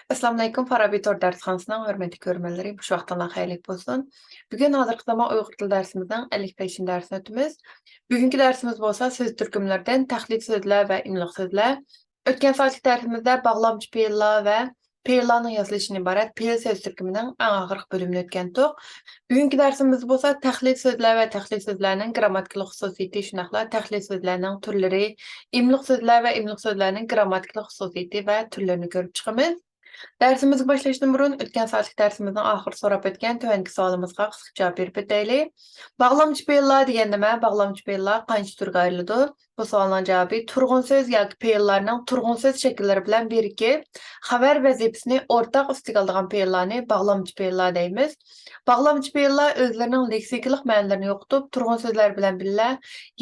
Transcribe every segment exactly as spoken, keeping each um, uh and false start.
ئەسسالامۇئەلەيكۇم، فارابى تور دەرسخانىسىنىڭ ھۆرمەتلىك كۆرۈرمەنلىرى، بۇ ۋاقتىڭلار خەيرلىك بولسۇن. بۈگۈن ھازىرقى زامان ئۇيغۇر تىل دەرسىمىزنىڭ ئەللىك بەشىنچى دەرسىنى ئۆتىمىز. بۈگۈنكى دەرسىمىز بولسا سۆز تۈركۈملىرىدىن تەقلىد سۆزلەر ۋە ئىملىق سۆزلەر. ئۆتكەن سائەتلىك دەرسىمىزدە باغلامچى پېئىللار ۋە پېئىللارنىڭ ياسىلىشىدىن ئىبارەت پېئىل سۆز تۈركۈمىنىڭ ئەڭ ئاخىرقى بۆلۈمىنى ئۆتكەنتۇق. بۈگۈنكى دەرسىمىزدە بولسا تەقلىد سۆزلەر ۋە تەقلىد سۆزلەرنىڭ گىرامماتىكىلىق خۇسۇسىيىتى، شۇنداقلا تەقلىد سۆزلەرنىڭ تۈرلىرى، ئىملىق سۆزلەر ۋە ئىملىق سۆزلەرنىڭ گىرامماتىكىلىق خۇسۇسىيىتى ۋە تۈرلىرىنى كۆرۈپ چىقىمىز. دەرسىمىزگە باشلاشتىن بۇرۇن، ئۆتكەن سائەتلىك دەرسىمىزنىڭ ئاخىرىدا سوراپ ئۆتكەن تۆۋەنكى سوئالىمىزغا قىسقىچە جاۋاب بېرىپ ئۆتەيلى. باغلامچى پېئىللار دېگەن نېمە؟ باغلامچى پېئىللار قانچە تۈرگە ئايرىلىدۇ؟ بۇ سوئالنىڭ جاۋابى، تۇرغۇن سۆز ياكى پېئىللارنىڭ تۇرغۇن سۆز شەكىللىرى بىلەن بىرىكىپ، خەۋەر ۋەزىپىسىنى ئورتاق ئۈستىگە ئالىدىغان پېئىللارنى باغلامچى پېئىللار دەيمىز. باغلامچى پېئىللار ئۆزلىرىنىڭ لېكسىكىلىق مەنىلىرىنى يوقىتىپ، تۇرغۇن سۆزلەر بىلەن بىللە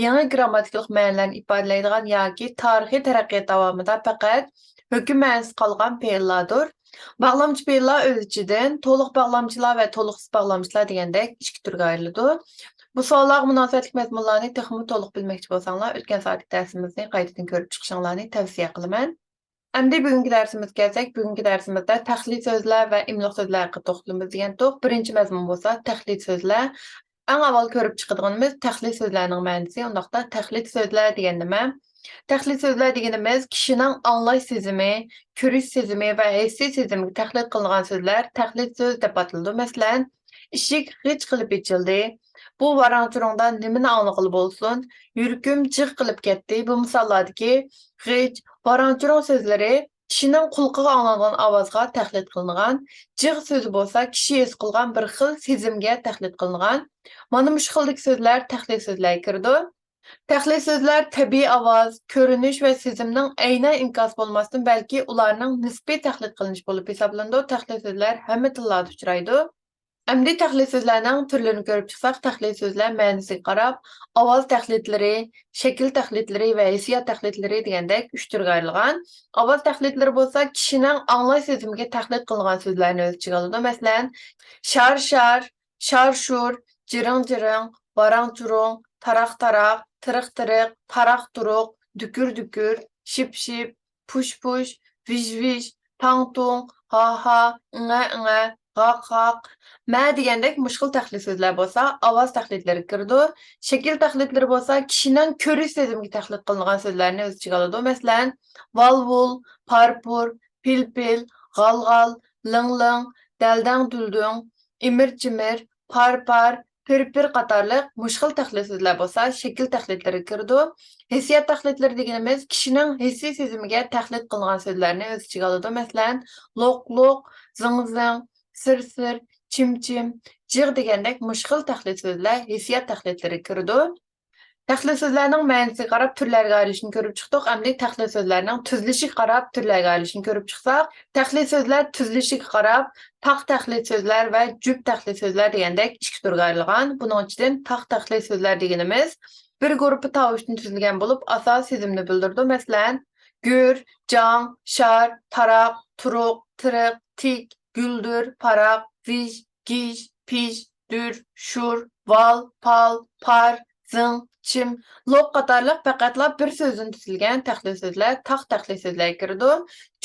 يېڭى گىرامماتىكىلىق مەنىلەرنى ئىپادىلەيدىغان ياكى تارىخىي تەرەققىيات داۋامىدا پەقەت ھۆكۈم مەنىسى قالغان پېئىللاردۇر. باغلامچى پېئىللار ئۆز ئىچىدىن تولۇق باغلامچىلار ۋە تولۇقسىز باغلامچىلار دېگەندەك ئىككى تۈرگە ئايرىلىدۇ. بۇ سوئاللارغا مۇناسىۋەتلىك مەزمۇنلارنى تېخىمۇ تولۇق بىلمەكچى بولساڭلار، ئۆتكەن سائەتلىك دەرسىمىزنى قايتىدىن كۆرۈپ چىقىشىڭلارنى تەۋسىيە قىلىمەن. ئەمدى بۈگۈنكى دەرسىمىزگە كەلسەك، بۈگۈنكى دەرسىمىزدە تەقلىد سۆزلەر ۋە ئىملىق سۆزلەر ھەققىدە توختىلىمىز دېگەنتۇق. بىرىنچى مەزمۇن بولسا تەقلىد سۆزلەر. ئەڭ ئاۋۋال كۆرۈپ چىقىدىغىنىمىز تەقلىد سۆزلەرنىڭ مەنىسى. ئۇنداقتا تەقلىد سۆزلەر دېگەن نېمە؟ تەقلىد سۆزلەر دېگىنىمىز كىشىنىڭ ئاڭلاش سېزىمى، كۆرۈش سېزىمى ۋە ھېسسىي سېزىمگە تەقلىد قىلىنغان سۆزلەر تەقلىد سۆز دەپ ئاتىلىدۇ. مەسىلەن، ئىشىك غىچ قىلىپ ئېچىلدى. بۇ ۋاراڭ-چۇرۇڭدا نېمىنى ئاڭلىغىلى بولسۇن؟ يۈرىكىم جىغ قىلىپ كەتتى. بۇ مىساللاردىكى غىچ، ۋاراڭ-چۇرۇڭ سۆزلىرى كىشىنىڭ قۇلىقىغا ئاڭلانغان ئاۋازغا تەقلىد قىلىنغان، جىغ سۆزى بولسا كىشى ھېس قىلغان بىر خىل سېزىمگە تەقلىد قىلىنغان. مانا مۇشۇ خىلدىكى سۆزلەر تەقلىد سۆزلەرگە كىرىدۇ. تەقلىد سۆزلەر تەبىئىي ئاۋاز، كۆرۈنۈش ۋە سېزىمنىڭ ئەينەن ئىنكاسى بولماستىن، بەلكى ئۇلارنىڭ نىسپىي تەقلىد قىلىنىشى بولۇپ ھېسابلىنىدۇ. تەقلىد سۆزلەر ھەممە تىللاردا ئۇچرايدۇ. ئەمدى تەقلىد سۆزلەرنىڭ تۈرلىرىنى كۆرۈپ چىقساق، تەقلىد سۆزلەر مەنىسىگە قاراپ، ئاۋاز تەقلىدلىرى، شەكىل تەقلىدلىرى ۋە ھېسسىيات تەقلىدلىرى دېگەندەك ئۈچ تۈرگە ئايرىلغان. ئاۋاز تەقلىدلىرى بولسا كىشىنىڭ ئاڭلاش سېزىمىگە تەقلىد قىلىنغان سۆزلەرنى ئۆز ئىچىگە ئالىدۇ. مەسىلەن، شار-شار، شار-شۇر، جىرىڭ-جىرىڭ، ۋاراڭ-چۇرۇڭ، تاراق-تاراق، تىرىق-تىرىق، تاراق-تۇرۇق، دۈكۈر-دۈكۈر، شىپ-شىپ، پۇش-پۇش، ۋىژ-ۋىژ، تاڭ-تۇڭ، ھا-ھا، ئىڭە-ئىڭە، غاق-غاق، مە دېگەندەك مۇشۇ خىل تەقلىد سۆزلەر بولسا ئاۋاز تەقلىدلىرىگە كىرىدۇ. شەكىل تەقلىدلىرى بولسا كىشىنىڭ كۆرۈش سېزىمىگە تەقلىد قىلىنغان سۆزلەرنى ئۆز ئىچىگە ئالىدۇ. مەسىلەن، ۋال-ۋۇل، پار-پۇر، پىل-پىل، غال-غال، لىڭ-لىڭ، دەلدەڭ-دۈلدۈڭ، ئىمىر-چىمىر، پار-پار، پىر-پىر قاتارلىق مۇشۇ خىل تەقلىد سۆزلەر بولسا شەكىل تەقلىدلىرىگە كىرىدۇ. ھېسسىيات تەقلىدلىرى دېگىنىمىز كىشىنىڭ ھېسسىي سېزىمىگە تەقلىد قىلىنغان سۆزلەرنى ئۆز ئىچىگە ئالىدۇ. مەسىلەن، لوق-لوق، زىڭ-زىڭ، سىر-سىر، چىم-چىم، جىغ دېگەندەك مۇشۇ خىل تەقلىد سۆزلەر ھېسسىيات تەقلىدلىرىگە كىرىدۇ. تەقلىد سۆزلەرنىڭ مەنىسىگە قاراپ تۈرلەرگە ئايرىلىشىنى كۆرۈپ چىقتۇق. ئەمدى تەقلىد سۆزلەرنىڭ تۈزۈلۈشىگە قاراپ تۈرلەرگە ئايرىلىشىنى كۆرۈپ چىقساق، تەقلىد سۆزلەر تۈزۈلۈشىگە قاراپ تاق تەقلىد سۆزلەر ۋە جۈپ تەقلىد سۆزلەر دېگەندەك ئىككى تۈرگە ئايرىلغان. بۇنىڭ ئىچىدىن تاق تەقلىد سۆزلەر دېگىنىمىز بىر گۇرۇپپا تاۋۇشتىن تۈزۈلگەن بولۇپ، ئاساسىي سېزىمنى بىلدۈرىدۇ. مەسىلەن، گۈر، جاڭ، شار، تاراق، تۇرۇق، تىرىق، تىك، گۈلدۈر، پاراق، ۋىژ، گىژ، پىژ، دۈر، شۇر، ۋال، پال، پار، زىڭ، چىم، لوق قاتارلىق پەقەتلا بىر سۆزدىن تۈزۈلگەن تەقلىد سۆزلەر تاق تەقلىد سۆزلەرگە كىرىدۇ.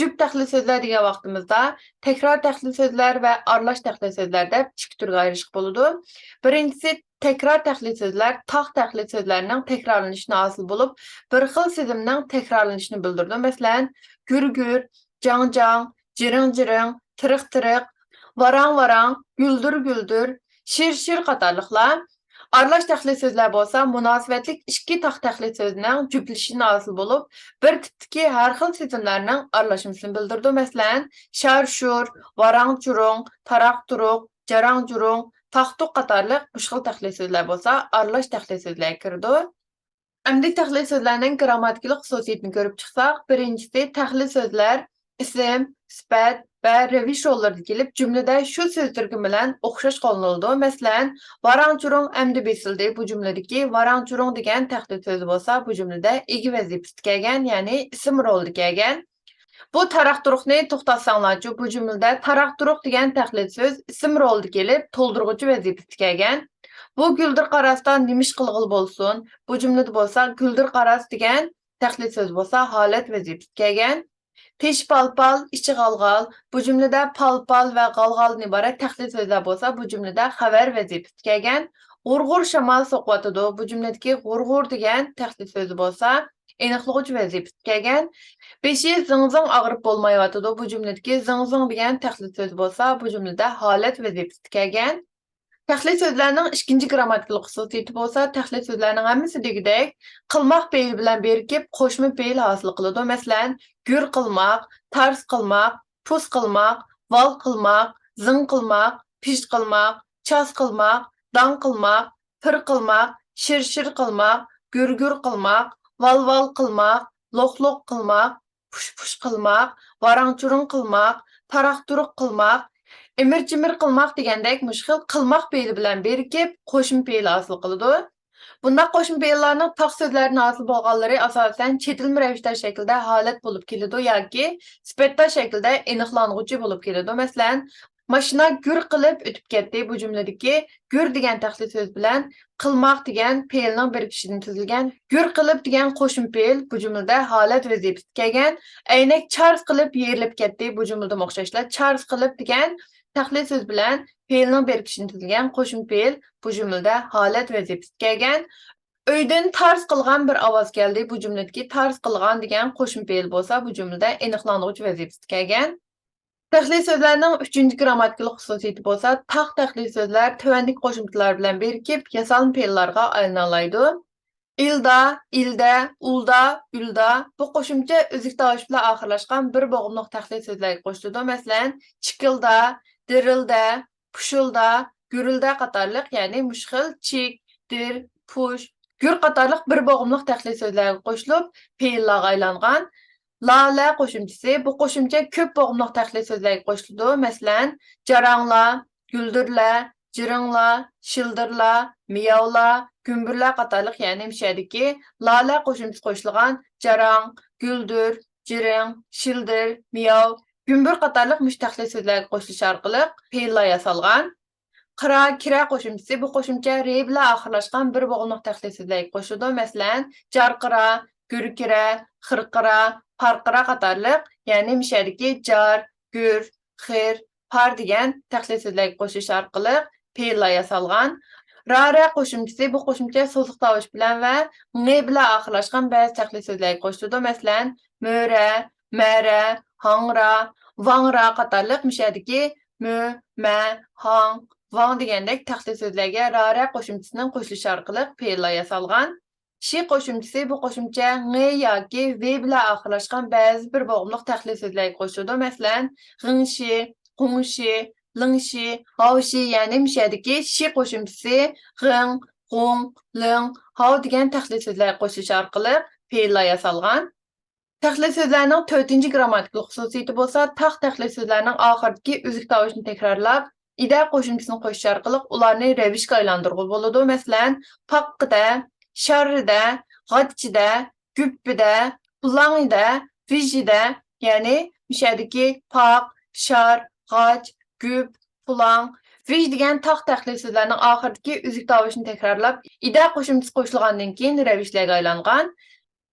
جۈپ تەقلىد سۆزلەر دېگەن ۋاقتىمىزدا تەكرار تەقلىد سۆزلەر ۋە ئارىلاش تەقلىد سۆزلەر دەپ ئىككى تۈرگە ئايرىشقا بولىدۇ. بىرىنچىسى، تەكرار تەقلىد سۆزلەر تاق تەقلىد سۆزلەرنىڭ تەكرارلىنىشىدىن ھاسىل بولۇپ، بىر خىل سېزىمنىڭ تەكرارلىنىشىنى بىلدۈرىدۇ. مەسىلەن، گۈر-گۈر، جاڭ-جاڭ، جىرىڭ-جىرىڭ، تىرىق-تىرىق، ۋاراڭ-ۋاراڭ، گۈلدۈر-گۈلدۈر، شىر-شىر قاتارلىقلار. ئارىلاش تەقلىد سۆزلەر بولسا مۇناسىۋەتلىك ئىككى تاق تەقلىد سۆزىنىڭ جۈپلىشىشىدىن ھاسىل بولۇپ، بىر تىپتىكى ھەر خىل سېزىملەرنىڭ ئارىلاشمىسىنى بىلدۈرىدۇ. مەسىلەن، شار-شۇر، ۋاراڭ-چۇرۇڭ، تاراق-تۇرۇق، جاراڭ-جۇرۇڭ، تاق-تۇق قاتارلىق مۇشۇ خىل تەقلىد سۆزلەر بولسا ئارىلاش تەقلىد سۆزلەرگە كىرىدۇ. ئەمدى تەقلىد سۆزلەرنىڭ گىرامماتىكىلىق خۇسۇسىيىتىنى كۆرۈپ چىقساق، بىرىنچىسى، تەقلىد سۆزلەر ئىسىم، سۈپەت ۋە رەۋىش روللىرىدا كېلىپ، جۈملىدە شۇ سۆز تۈركۈمى بىلەن ئوخشاش قوللىنىلىدۇ. مەسىلەن، ۋاراڭ-چۇرۇڭ ئەمدى بېسىلدى. بۇ جۈملىدىكى ۋاراڭ-چۇرۇڭ دېگەن تەقلىد سۆزى بولسا، بۇ جۈملىدە ئىگە ۋەزىپىسىدە كەلگەن، يەنى ئىسىم رولىدا كەلگەن. بۇ تاراق-تۇرۇقنى توختاتساڭلارچۇ، بۇ جۈملىدە تاراق-تۇرۇق دېگەن تەقلىد سۆز ئىسىم رولىدا كېلىپ، تولدۇرغۇچى ۋەزىپىسىدە كەلگەن. بۇ گۈلدۈر قاراستا نېمە ئىش قىلغىلى بولسۇن؟ بۇ جۈملىدە بولسا گۈلدۈر قاراس دېگەن تەقلىد سۆز بولسا ھالەت ۋەزىپىسىدە كەلگەن. تېشى پال-پال، ئىچى غال-غال. بۇ جۈملىدە پال-پال ۋە غال-غالدىن ئىبارەت تەخلىي سۆزلەر بولسا، بۇ جۈملىدە خەۋەر ۋەزىپىسىدە كەلگەن. غۇر-غۇر شامال سوقۇۋاتىدۇ. بۇ جۈملىدىكى غۇر-غۇر دېگەن تەخلىي سۆزى بولسا، ئېنىقلىغۇچ ۋەزىپىسىدە كەلگەن. بېشى زىڭ-زىڭ ئاغرىپ بولمايۋاتىدۇ. بۇ جۈملىدىكى زىڭ-زىڭ دېگەن تەخلىي سۆزى بولسا، بۇ جۈملىدە ھالەت ۋەزىپىسىدە كەلگەن. تەخلىي سۆزلەرنىڭ ئىككىنچى گرامماتىكىلىق خۇسۇسىيىتى بولسا، تەخلىي سۆزلەرنىڭ ھەممىسى دېگۈدەك قىلماق پېئىلى بىلەن بىرىكىپ، قوشما پېئىل ھاسىل قىلىدۇ. مەسىلەن، گۈر قىلماق، تارس قىلماق، پۇس قىلماق، ۋال قىلماق، زىڭ قىلماق، پىژ قىلماق، چاس قىلماق، داڭ قىلماق، پىر قىلماق، شىر-شىر قىلماق، گۈر-گۈر قىلماق، ۋال-ۋال قىلماق، لوق-لوق قىلماق، پۇش-پۇش قىلماق، ۋاراڭ-چۇرۇڭ قىلماق، تاراق-تۇرۇق قىلماق، ئىمىر-چىمىر قىلماق دېگەندەك مۇشۇ خىل قىلماق پېئىلى بىلەن بىرىكىپ، قوشما پېئىل ھاسىل قىلىدۇ. بۇنداق قوشما پېئىللارنىڭ تاق سۆزلەردىن ھاسىل بولغانلىرى ئاساسەن چېتىلما رەۋىشتار شەكلىدە ھالەت بولۇپ كېلىدۇ ياكى سۈپەتدار شەكلىدە ئېنىقلانغۇچى بولۇپ كېلىدۇ. مەسىلەن، ماشىنا گۈر قىلىپ ئۆتۈپ كەتتى. بۇ جۈملىدىكى گۈر دېگەن تەخلىي سۆز بىلەن قىلماق دېگەن پېئىلنىڭ بىرىكىشىدىن تۈزۈلگەن گۈر قىلىپ دېگەن قوشما پېئىل بۇ جۈملىدە ھالەت ۋەزىپىسىدە كەلگەن. ئەينەك چارس قىلىپ يېرىلىپ كەتتى. بۇ جۈملىدىمۇ ئوخشاشلا چارس قىلىپ دېگەن تەخلىي سۆز بىلەن پېئىلنىڭ بىرىكىشىدىن تۈزۈلگەن قوشما پېئىل بۇ جۈملىدە ھالەت ۋەزىپىسىدە كەلگەن. ئۆيدىن تارس قىلغان بىر ئاۋاز كەلدى. بۇ جۈملىدىكى تارس قىلغان دېگەن قوشما پېئىل بولسا، بۇ جۈملىدە ئېنىقلانغۇچ ۋەزىپىسىدە كەلگەن. تەخلىي سۆزلەرنىڭ ئۈچىنچى گرامماتىكىلىق خۇسۇسىيىتى بولسا، تاق تەخلىي سۆزلەر تۆۋەندىكى قوشۇمچىلار بىلەن بىرىكىپ، ياسالما پېئىللارغا ئايلىنالايدۇ. ئىلدا، ئىلدە، ئۇلدا، ئۈلدا. بۇ قوشۇمچە ئۈزۈك تاۋۇش بىلەن ئاخىرلاشقان بىر بوغۇملۇق تەخلىي سۆزلەرگە قوشۇلىدۇ. مەسىلەن، چىكىلدا، دىرىلدە، پۇشۇلدا، گۈرۈلدە قاتارلىق، يەنى مۇشۇ خىل چىك، دىر، پۇش، گۈر قاتارلىق بىر بوغۇملۇق تەخلىي سۆزلەرگە قوشۇلۇپ، پېئىللارغا ئايلانغان. لالە قوشۇمچىسى، بۇ قوشۇمچە كۆپ بوغۇملۇق تەخلىي سۆزلەرگە قوشۇلىدۇ. مەسىلەن، جاراڭلار، گۈلدۈرلەر، جىرىڭلار، شىلدىرلار، مىياۋلار، گۈمبۈرلەر قاتارلىق، يەنى مۇشۇ يەردىكى لالە قوشۇمچىسى قوشۇلغان جاراڭ، گۈلدۈر، جىرىڭ، شىلدىر، مىياۋ، گۈمبۈر قاتارلىق مۇشۇ تەخلىي سۆزلەرگە قوشۇلۇش ئارقىلىق پېئىللار ياسالغان. قىرا، كىرە قوشۇمچىسى، بۇ قوشۇمچە رى بىلەن ئاخىرلاشقان بىر بوغۇملۇق تەخلىي سۆزلەرگە قوشۇلىدۇ. مەسىلەن، جارقىرا، گۈركىرە، خىرقىرا، پارقىرا قاتارلىق، يەنى مۇشۇ يەردىكى جار، گۈر، خىر، پار دېگەن تەخلىي سۆزلەرگە قوشۇلۇش ئارقىلىق پېئىللار ياسالغان. رارە قوشۇمچىسى، بۇ قوشۇمچە سوزۇق تاۋۇش بىلەن ۋە ڭې بىلەن ئاخىرلاشقان بەزى تەخلىي سۆزلەرگە قوشۇلىدۇ. مەسىلەن، مۆرە، مەرە، ھاڭرا، ۋاڭرا قاتارلىق مۇشۇ يەردىكى مۆ، مە، ھاڭ، ۋاڭ دېگەندەك تەخلىي سۆزلەرگە رارە قوشۇمچىسىنىڭ قوشۇلۇشى ئارقىلىق پېئىللار ياسالغان. شى قوشۇمچىسى، بۇ قوشۇمچە ڭې ياكى ۋې بىلەن ئاخىرلاشقان بەزى بىر بوغۇملۇق تەخلىي سۆزلەرگە قوشۇلىدۇ. مەسىلەن، غىڭشى، غۇڭشى، لىڭشى، ھاۋشى، يەنى مۇشۇ يەردىكى شى قوشۇمچىسى غىڭ، غۇڭ، لىڭ، ھاۋ دېگەن تەخلىي سۆزلەرگە قوشۇلۇش ئارقىلىق پېئىللار ياسالغان. تەخلىي سۆزلەرنىڭ تۆتىنچى گرامماتىكىلىق خۇسۇسىيىتى بولسا، تاق تەخلىي سۆزلەرنىڭ ئاخىرىدىكى ئۈزۈك تاۋۇشنى تەكرارلاپ، ئىدە قوشۇمچىسىنى قوشۇش ئارقىلىق ئۇلارنى رەۋىشكە ئايلاندۇرغىلى بولىدۇ. مەسىلەن، پاققىدە، شاررىدە، غاچچىدە، گۈپپىدە، پۇلاڭىدە، ۋىژىدە، يەنى مۇشۇ يەردىكى پاق، شار، غاچ، گۈپ، پۇلاڭ، ۋىژ دېگەن تاق تەخلىي سۆزلەرنىڭ ئاخىرىدىكى ئۈزۈك تاۋۇشنى تەكرارلاپ، ئىدە قوشۇمچىسى قوشۇلغاندىن كېيىن رەۋىشلەرگە ئايلانغان.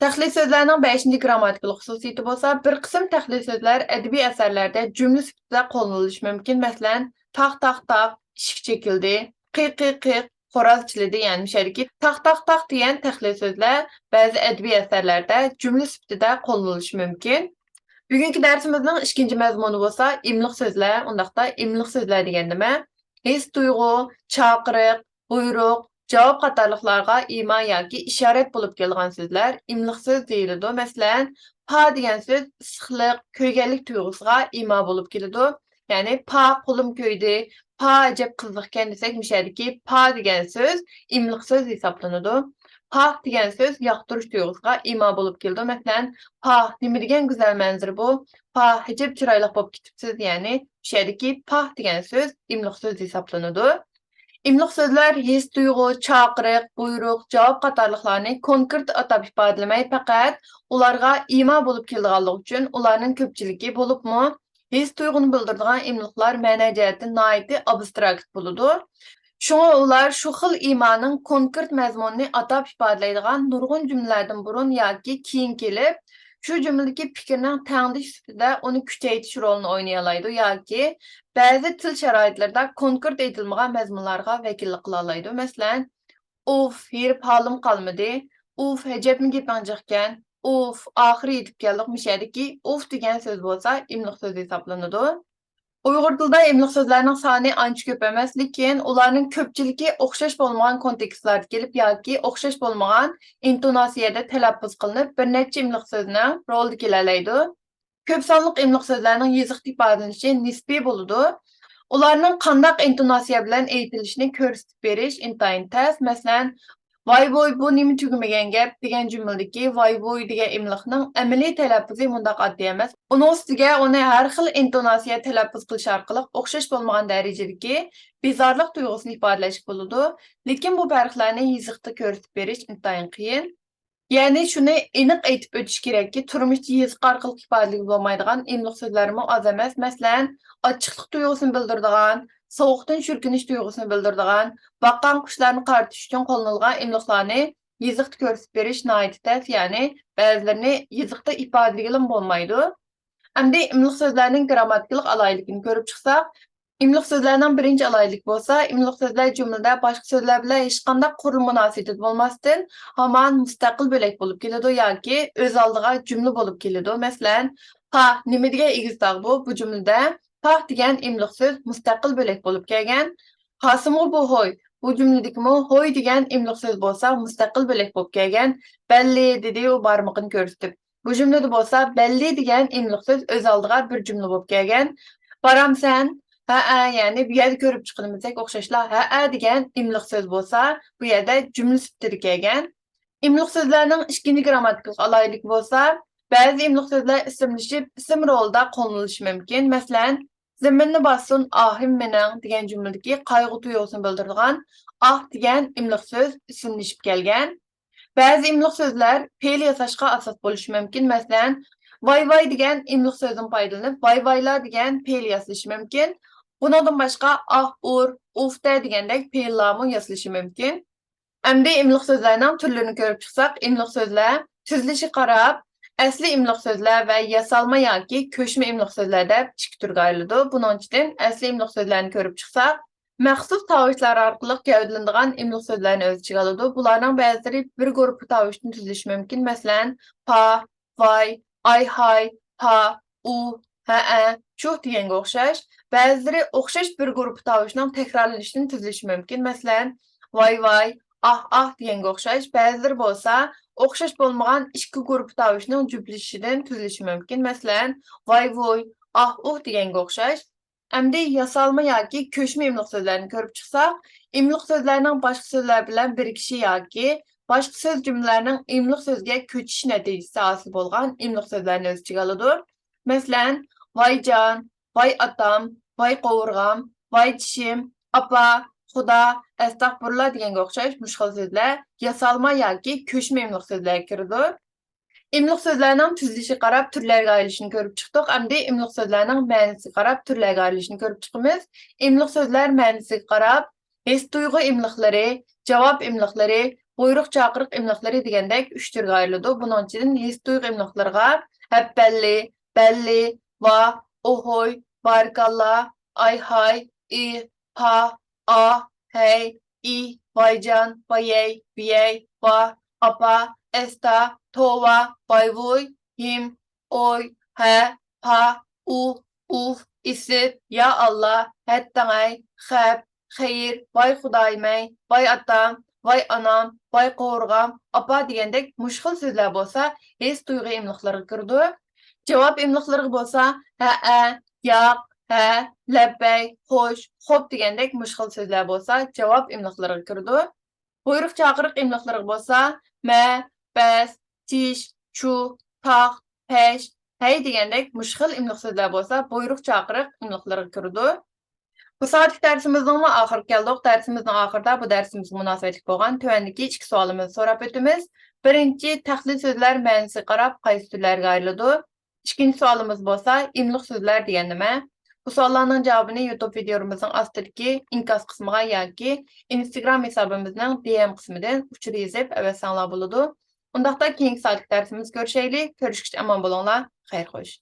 تەخلىي سۆزلەرنىڭ بەشىنچى گرامماتىكىلىق خۇسۇسىيىتى بولسا، بىر قىسىم تەخلىي سۆزلەر ئەدەبىي ئەسەرلەردە جۈملە سۈپىتىدە قوللىنىلىشى مۇمكىن. مەسىلەن، تاق، تاق، تاق، ئىشىك چېكىلدى، قىق، قىق، قىق، خوراز چىلىدى. يەنى مۇشۇ يەردىكى تاق، تاق، تاق دېگەن تەخلىي سۆزلەر بەزى ئەدەبىي ئەسەرلەردە جۈملە سۈپىتىدە قوللىنىلىشى مۇمكىن. بۈگۈنكى دەرسىمىزنىڭ ئىككىنچى مەزمۇنى بولسا ئىملىق سۆزلەر. ئۇنداقتا ئىملىق سۆزلەر دېگەن نېمە؟ ھېس تۇيغۇ، چاقىرىق، بۇيرۇق، جاۋاب قاتارلىقلارغا ئىما ياكى ئىشارەت بولۇپ كېلىدىغان سۆزلەر ئىملىق سۆز دېيىلىدۇ. مەسىلەن، پا دېگەن سۆز ئىسسىقلىق، كۆيگەنلىك تۇيغۇسىغا ئىما بولۇپ كېلىدۇ. يەنى، پا، قولۇم كۆيدى، پا، ئەجەب قىزىقكەن دېسەك، مۇشۇ يەردىكى پا دېگەن سۆز ئىملىق سۆز ھېسابلىنىدۇ. پاھ دېگەن سۆز ياقتۇرۇش تۇيغۇسىغا ئىما بولۇپ كېلىدۇ. مەسىلەن، پاھ، نېمە دېگەن گۈزەل مەنزىرە بۇ! پاھ، ئەجەب چىرايلىق بولۇپ كېتىپسىز! يەنى، مۇشۇ يەردىكى پاھ دېگەن سۆز ئىملىق سۆز ھېسابلىنىدۇ. ئىملىق سۆزلەر ھېس تۇيغۇ، چاقىرىق، بۇيرۇق، جاۋاب قاتارلىقلارنى كونكرېت ئاتاپ ئىپادىلىمەي، پەقەت ئۇلارغا ئىما بولۇپ كېلىدىغانلىقى ئۈچۈن، ئۇلارنىڭ كۆپچىلىكى، بولۇپمۇ ھېس تۇيغۇنى بىلدۈرىدىغان ئىملىقلار مەنە جەھەتتىن ناھايىتى ئابستراكت بولىدۇ. شۇڭا ئۇلار شۇ خىل ئىمانىڭ كونكرېت مەزمۇنىنى ئاتاپ ئىپادىلەيدىغان نۇرغۇن جۈملىلەردىن بۇرۇن ياكى كېيىن كېلىپ، شۇ جۈملىدىكى پىكىرنىڭ تەڭدىشى سۈپىتىدە ئۇنى كۈچەيتىش رولىنى ئوينىيالايدۇ ياكى بەزى تىل شارائىتلىرىدا كونكرېت ئېيتىلمىغان مەزمۇنلارغا ۋەكىللىك قىلالايدۇ. مەسىلەن، ئۇف، ھېرىپ ھالىم قالمىدى. ئۇف، ئەجەبمۇ گېپىڭ جىقكەن. ئۇف، ئاخىرى يېتىپ كەلدۇق. مۇشۇ يەردىكى ئۇف دېگەن سۆز بولسا ئىملىق سۆزى ھېسابلىنىدۇ. ئۇيغۇر تىلىدا ئىملىق سۆزلەرنىڭ سانى ئانچە كۆپ ئەمەس، لېكىن ئۇلارنىڭ كۆپچىلىكى ئوخشاش بولمىغان كونتېكستلاردا كېلىپ ياكى ئوخشاش بولمىغان ئىنتوناتسىيەدە تەلەپپۇز قىلىنىپ، بىر نەچچە ئىملىق سۆزنىڭ رولىدا كېلەلەيدۇ. كۆپ سانلىق ئىملىق سۆزلەرنىڭ يېزىقتا ئىپادىلىنىشى نىسپىي بولىدۇ. ئۇلارنىڭ قانداق ئىنتوناتسىيە بىلەن ئېيتىلىشىنى كۆرسىتىپ بېرىش ئىنتايىن تەس. مەسىلەن، ۋاي ۋوي، بۇ نېمە تۈگىمىگەن گەپ دېگەن جۈملىدىكى ۋاي ۋوي دېگەن ئىملىقنىڭ ئەمەلىي تەلەپپۇزى مۇنداق ئاددىي ئەمەس. ئۇنىڭ ئۈستىگە ئۇنى ھەر خىل ئىنتوناتسىيە تەلەپپۇز قىلىش ئارقىلىق ئوخشاش بولمىغان دەرىجىدىكى بىزارلىق تۇيغۇسىنى ئىپادىلەشكە بولىدۇ. لېكىن بۇ پەرقلەرنى يېزىقتا كۆرسىتىپ بېرىش ئىنتايىن قىيىن. يەنى شۇنى ئېنىق ئېيتىپ ئۆتۈش كېرەككى، تۇرمۇشتا يېزىق ئارقىلىق ئىپادىلىگىلى بولمايدىغان ئىملىق سۆزلەرمۇ ئاز ئەمەس. مەسىلەن، ئاچچىقلىق تۇيغۇسىنى بىلدۈرىدىغان، سوغۇقتىن چۈركۈنۈش تۇيغۇسىنى بىلدۈرىدىغان، باققان قۇشلارنى قارىتىش ئۈچۈن قوللىنىلغان ئىملىقلارنى يېزىقتا كۆرسىتىپ بېرىش ناھايىتى تەس، يەنى بەزىلىرىنى يېزىقتا ئىپادىلىگىلىمۇ بولمايدۇ. ئەمدى ئىملىق سۆزلەرنىڭ گرامماتىكىلىق ئالاھىدىلىكىنى كۆرۈپ چىقساق، ئىملىق سۆزلەرنىڭ بىرىنچى ئالاھىدىلىكى بولسا، ئىملىق سۆزلەر جۈملىدە باشقا سۆزلەر بىلەن ھېچقانداق قۇرۇلما مۇناسىۋىتىدە بولماستىن، ھامان مۇستەقىل بۆلەك بولۇپ كېلىدۇ ياكى ئۆز ئالدىغا جۈملە بولۇپ كېلىدۇ. مەسىلەن، پاھ، نېمە دېگەن ئېگىز تاغ بۇ؟ بۇ جۈملىدە پاھ دېگەن ئىملىق سۆز مۇستەقىل بۆلەك بولۇپ كەلگەن. قاسىمغۇ بۇ ھوي، بۇ جۈملىدىكىمۇ ھوي دېگەن ئىملىق سۆز بولسا مۇستەقىل بۆلەك بولۇپ كەلگەن. بەللى، دېدى ئۇ بارمىقىنى كۆرسىتىپ. بۇ جۈملىدە بولسا بەللى دېگەن ئىملىق سۆز ئۆز ئالدىغا بىر جۈملە بولۇپ كەلگەن. بارامسەن؟ ھەئە، يەنى بۇ يەردە كۆرۈپ چىققىنىمىزدەك ئوخشاشلا ھەئە دېگەن ئىملىق سۆز بولسا، بۇ يەردە جۈملە سۈپىتىدە كەلگەن. ئىملىق سۆزلەرنىڭ ئىككىنچى گرامماتىكىلىق ئالاھىدىلىكى بولسا، بەزى ئىملىق سۆزلەر ئىسىملىشىپ، ئىسىم رولىدا قوللىنىلىشى مۇمكىن. مەسىلەن، زېمىننى باسسۇن ئاھىم مېنىڭ دېگەن جۈملىدىكى قايغۇ تۇيغۇسىنى بىلدۈرىدىغان ئاھ دېگەن ئىملىق سۆز ئىسىملىشىپ كەلگەن. بەزى ئىملىق سۆزلەر پېئىل ياساشقا ئاساس بولۇشى مۇمكىن. مەسىلەن، ۋاي ۋاي دېگەن ئىملىق سۆزدىن پايدىلىنىپ، ۋاي ۋايلا دېگەن پېئىل ياسىلىشى مۇمكىن. بۇنىڭدىن باشقا ئاھ ئۇر، ئۇف دە دېگەندەك پېئىللارمۇ ياسىلىشى مۇمكىن. ئەمدى ئىملىق سۆزلەرنىڭ تۈرلىرىنى كۆرۈپ چىقساق، ئىملىق سۆزلەر تۈزۈلۈشىگە قاراپ، ئەسلىي ئىملىق سۆزلەر ۋە ياسالما ياكى كۆچمە ئىملىق سۆزلەر دەپ ئىككى تۈرگە ئايرىلىدۇ. بۇنىڭ ئىچىدىن ئەسلىي ئىملىق سۆزلەرنى كۆرۈپ چىقساق، مەخسۇس تاۋۇشلار ئارقىلىق گەۋدىلىنىدىغان ئىملىق سۆزلەرنى ئۆز ئىچىگە ئالىدۇ. بۇلارنىڭ بەزىلىرى بىر گۇرۇپپا تاۋۇشتىن تۈزۈلۈشى مۇمكىن. مەسىلەن، پا، ۋاي، ئاي ھاي، پا، ئۇ، ھەئە، چۇھ دېگەنگە ئوخشاش. بەزىلىرى ئوخشاش بىر گۇرۇپپا تاۋۇشنىڭ تەكرارلىنىشىدىن تۈزۈلۈشى مۇمكىن. مەسىلەن، ۋاي ۋاي، ئاھ ئاھ دېگەنگە ئوخشاش. بەزىلىرى بولسا ئوخشاش بولمىغان ئىككى گۇرۇپپا تاۋۇشنىڭ جۈپلىشىشىدىن تۈزۈلۈشى مۇمكىن. مەسىلەن، ۋاي ۋۇي، ئاھ ئۇھ دېگەنگە ئوخشاش. ئەمدى ياسالما ياكى كۆچمە ئىملىق سۆزلەرنى كۆرۈپ چىقساق، ئىملىق سۆزلەرنىڭ باشقا سۆزلەر بىلەن بىرىكىشى ياكى باشقا سۆز جۈملىلەرنىڭ ئىملىق سۆزگە كۆچۈشى نەتىجىسى ھاسىل بولغان ئىملىق سۆزلەرنى ئۆز ئىچىگە ئالىدۇ. مەسىلەن، ۋايجان، ۋاي ئاتام، ۋاي قوۋۇرغام، ۋاي چىشىم، ئاپا، خۇدا، ئەستەغپۇرۇللا دېگەنگە ئوخشاش مۇشۇ خىل سۆزلەر ياسالما ياكى كۆچمە ئىملىق سۆزلەرگە كىرىدۇ. ئىملىق سۆزلەرنىڭ تۈزۈلۈشىگە قاراپ تۈرلەرگە ئايرىلىشىنى كۆرۈپ چىقتۇق. ئەمدى ئىملىق سۆزلەرنىڭ مەنىسىگە قاراپ تۈرلەرگە ئايرىلىشىنى كۆرۈپ چىقىمىز. ئىملىق سۆزلەر مەنىسىگە قاراپ، ھېس تۇيغۇ ئىملىقلىرى، جاۋاب ئىملىقلىرى، بۇيرۇق چاقىرىق ئىملىقلىرى دېگەندەك ئۈچ تۈرگە ئايرىلىدۇ. بۇنىڭ ئىچىدىن ھېس تۇيغۇ ئىملىقلىرىغا ھەپبەللى، بەللى، ۋاھ، ئوھوي، بارىكاللا، ئاي ھاي، ئى، پا، ئا، ھەي، ئى، ۋايجان، ۋايەي، بىيەي، ۋاھ، ئاپا، ئەستا، توۋا، ۋايۋۇي، ھىم، ئوي، ھە، پا، ئۇھ، ئۇف، ئىسىت، يا ئاللا، ھەتتاڭاي، خەپ، خەير، ۋاي خۇدايىمەي، ۋاي ئاتام، ۋاي ئانام، ۋاي قوۋۇرغام، ئاپا دېگەندەك مۇشۇ خىل سۆزلەر بولسا ھېس تۇيغۇ ئىملىقلىرىغا كىرىدۇ. جاۋاب ئىملىقلىرىغا بولسا ھەئە، ياق، ھە، لەببەي، خوش، خوپ دېگەندەك مۇشۇ خىل سۆزلەر بولسا جاۋاب ئىملىقلىرىغا كىرىدۇ. بۇيرۇق چاقىرىق ئىملىقلىرىغا بولسا مە، بەس، چىش، چۇ، تاخ، پەش، ھەي دېگەندەك مۇشۇ خىل ئىملىق سۆزلەر بولسا بۇيرۇق چاقىرىق ئىملىقلىرىغا كىرىدۇ. بۇ سائەتلىك دەرسىمىزنىڭمۇ ئاخىرىغا كەلدۇق. دەرسىمىزنىڭ ئاخىرىدا بۇ دەرسىمىزگە مۇناسىۋەتلىك بولغان تۆۋەندىكى ئىككى سوئالىمىزنى سوراپ ئۆتىمىز. بىرىنچى، تەقلىد سۆزلەر مەنىسىگە قاراپ قايسى تۈرلەرگە ئايرىلىدۇ؟ ئىككىنچى سوئالىمىز بولسا، ئىملىق سۆزلەر دېگەن نېمە؟ بۇ سوئاللارنىڭ جاۋابىنى يۇتۇب ۋىدىيولىرىمىزنىڭ ئاستىدىكى ئىنكاس قىسمىغا ياكى ئىنستاگرام ھېسابىمىزنىڭ دى ئېم قىسمىدىن ئۇچۇر يېزىپ ئەۋەتسەڭلار بولىدۇ. ئۇنداقتا كېيىنكى سائەتلىك دەرسىمىزدە كۆرۈشەيلى. كۆرۈشكىچە ئامان بولۇڭلار. خەير خوش.